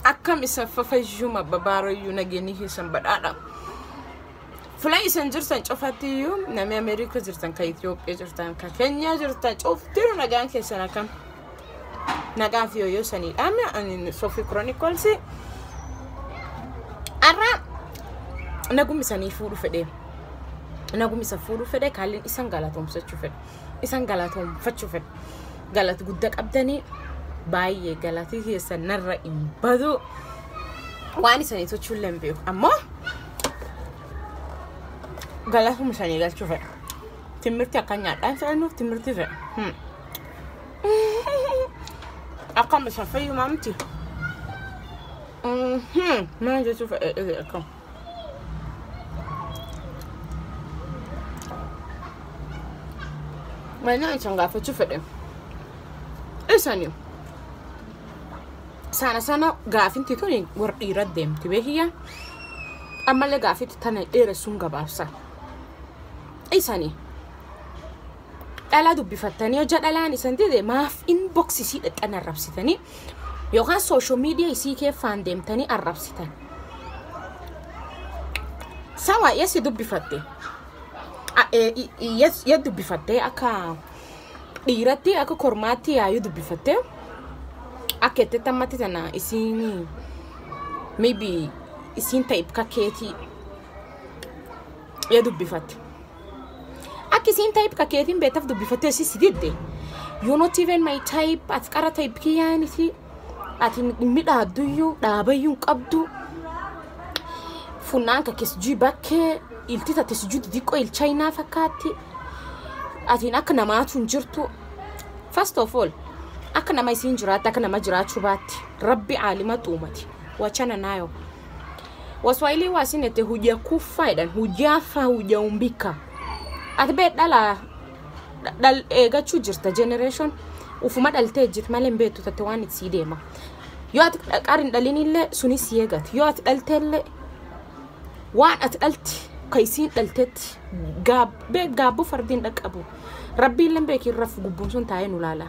Akkam isa fafayyuma babaarayyuu nageenyi keessan badhaadha. Fuula isin jirtan cufattiyyuu namni Ameerikaa jirtan, ka Itoophiyaa jirtan, ka Keenyaa jirtan cuftiru nagaan keessan akkam. Nagaan fi yooyoo saniidha. Ani Sophie Chronicles. Har'a nagumi isanii fuudhu fedhe. Nagumi isa fuudhu fedhe kaalleen isan galatoomsachuu fedhe. Isan galatoomfachuu fedhe. Galata guddaa qabdanii baay'ee galatii keessan narra hin badu. Waan isanii tochuu illee hin beeku. Ammoo galatuma isanii galchuu fedha. Timirti akka nyaadhaan fedhannuuf timirti fedha. Akkam isa fayyumaa miti. Maal jechuu fedhe akkam. Maal isan gaafachuu fedhe. Isani. Sana sana gaafinti tuni warra dhiira deemti beekiyya. Ammallee gaafitti tana dheeressuun gabaabsa. Isani. Dhalaa dubbifattanii hojja dhalaan isan dide maaf inbox isii dhaqxan arrabsitanii yookaan social media isii keeffaan deemtanii arrabsitan. Sawa yesi dubbifatte. Ya dubbifatte akka dhiiratti akka kormaatti yaayuu dubbifatte. Akka itti ammatti tana isiin maybe isiin type kakkeetii ya dubbifatte. Akka isiin type kakkeetiin beektaaf dubbifatte isii si didde. You not even my type, ati qara type kiyyaaniti. Ati midhaadduyyuu dhaabayyuu hin qabdu. Funnaan kakkee sijuu bakkee ilti taate sijuu xixiqqoo ilchaayinaa fakkaatti. Atiin akka namaatu hin jirtu. First of all, akka nama isiin jiraatte akka nama jiraachuu baatti. Rabbi aalima xuumati. Wachana nayo. Waswahili wasinete hujakufa jedhan hujafa hujaumbika. Ati bee dhala dhal eegachuu jirta generation ufuma dhaltee jirti malee hin beektu tatte waan itti sii deema. Yoo ati qara hin dhalinillee sunis si eegati. Yoo ati dhalteellee waan ati dhalti ka isiin dhaltetti gaabbuu fardiin dhaqqabu. Rabbiillee beekin rafu gubbuun sun taa'ee nu laala.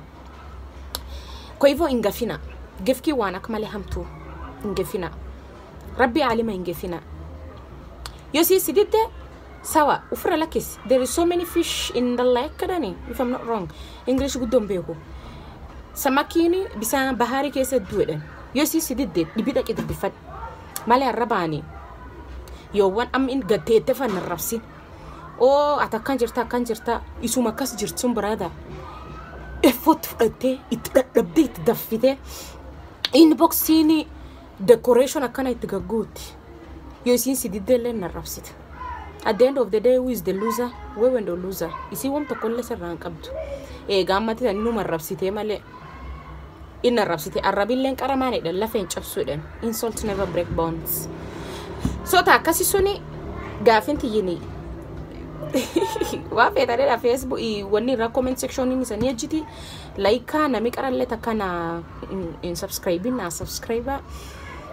Kwa hivyo ingafina. Gefkii waan akka malee hamtuu ingafina. Rabbi alima ingefina. Yoo si didde sawa ufira lakkisi. There is so many fish in the lake kadani if I'm not wrong. English guddoon beeku. Samakiini bisaan bahaarii keessa duudhan. Yoo si didde dhibi dhaqi dubbifadhu. Malee arrabaani. Yoowwan amma inni gaddeette fan arrabsin. Oo ati akkan jirta akkan jirta isuma akkas jirtu sun biraada. Effort fudhattee itti dadhabdee itti daffitee inboxiin decoration akkana itti gagguutti. Yoo isiin si didde illee hin arrabsita. At the end of the day who is the loser? Wewe ndo loser. Isii wam tokkollee sirraa hin qabdu. Egaa ammatti tan inuma arrabsitee malee. Inni arrabsite arrabilleen qaramaan jedhan lafeen cabsuudhaan. Insult never break bonds. So ta akkasi suni gaafin tiyyini waa feetaniidha Facebook wanni irra comment section isanii ejjiti like nami qarallee takka na hin subscribe na subscribe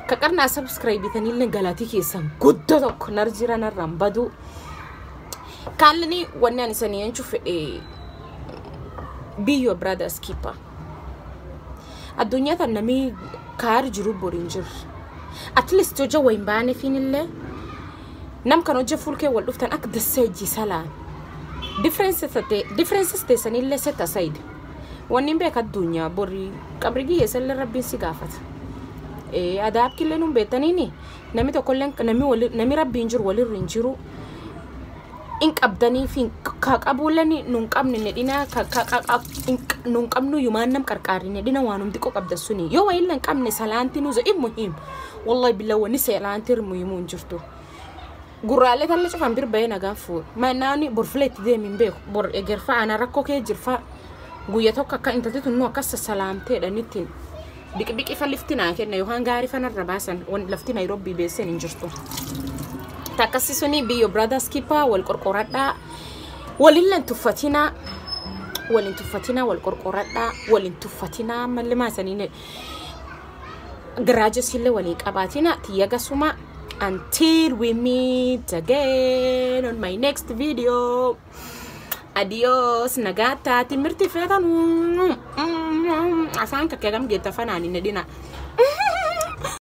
ka qarna subscribe tanillee galatii keessan guddoo tokko nar jira narraan badu kaallini wanni ani isanii jechuu fedhe be your brother's keeper. Addunyaa tan namni kaar jiru bori hin jirre. At least hojja wayin baane fiinillee nam kan hojja fuulkee wal dhuftan akka dasseejji salaan. Differences teessanillee set aside. Wanni hin beeka addunyaa bori qabri kiyyeessallee rabbiin si gaafata. Adaabkillee nun beektaniini namni tokkollee namni rabbiin jiru walirra hin jiru. In qabdanii fi ka qabuullee nun qabne nedhina ka nun qabnu yumaan nam qarqaarri nedhina waanum xiqqoo qabda suni yoo wayillee hin qabne salaanti nuuza in muhiim wallahi billah wanni salaanti muhiimuu hin jirtu. Gurraalee tallee cufan bir bahee nagaan fuudhu. Naani bor fileetti deemi hin beeku bor egerfaa ana rakkoo kee jirfaa guyya tokko akka intalti tun nu akkas salaamteedha nittiin biqi fa lifti naa kenna yookaan gaarii fanarra baasan lafti Nairobi beessen hin jirtu. Takkasi suni be your brother's keeper wal qorqoradhaa walillee tuffatinaa walin tuffatinaa wal qorqoradhaa walin tuffatinaa malli maasanii garaajessillee walii qabaatinaa tiyya gasuma until we meet again on my next video. Adios nagata timirti feetanu afaan kakkee gam geetta fanaan hin dhina.